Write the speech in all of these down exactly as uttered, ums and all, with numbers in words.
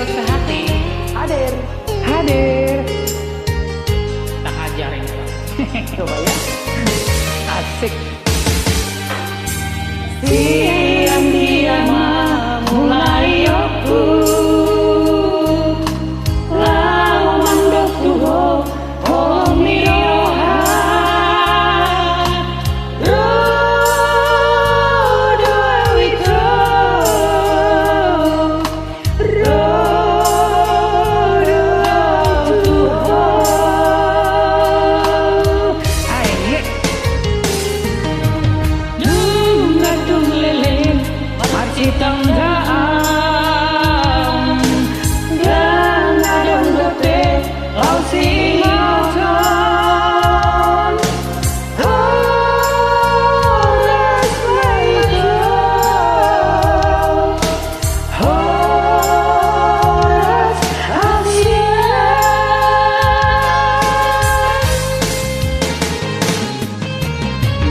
Sehati. Hadir. Hadir. Tak ajarin. Coba ya. Asik. Sian dia ma mulai oku laho mandok tu ho, holong ni roha. Ro do au ito. Ro do au tu ho. Ae. Nunga tung leleng marsitanggaan, ndang adong dope laho siingoton. Horas ma ito. Horas, hasian.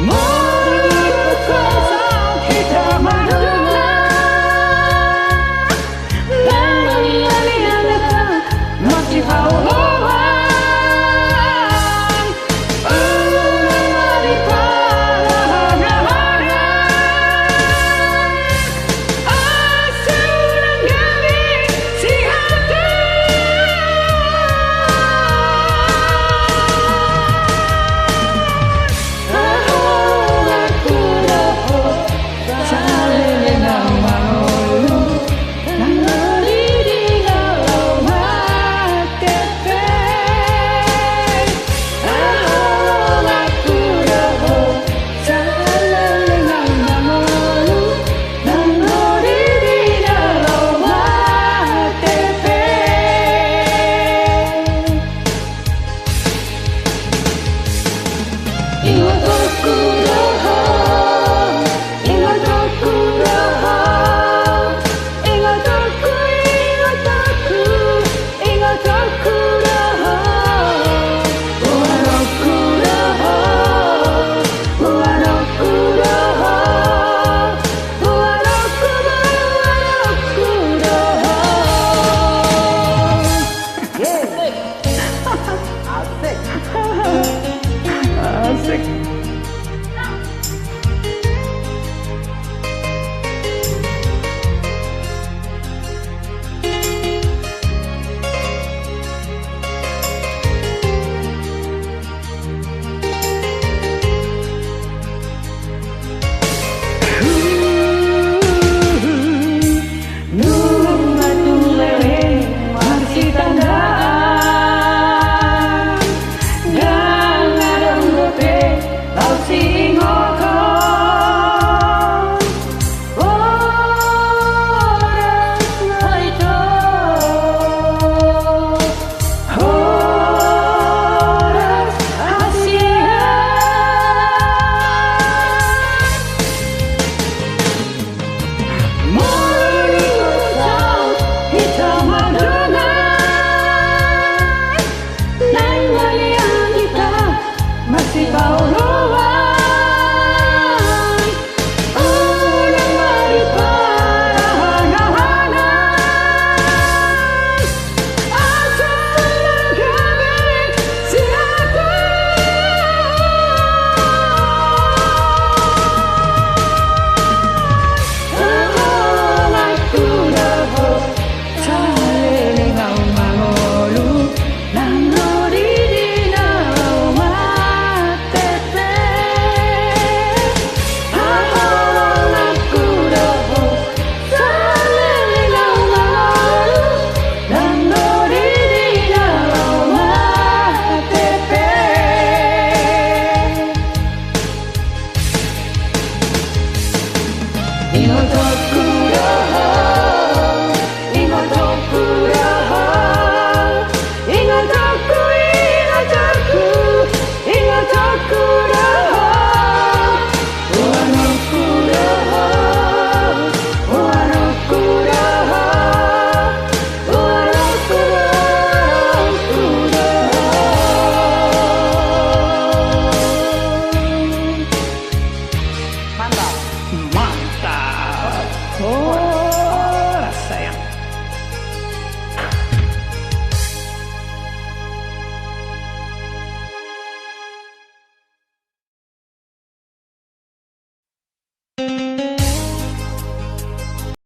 Molo hita mandongani, ndang liat-liat masihaholongan. Asik. Asik. Nunga tung leleng marsitanggaan, ndang adong dope laho si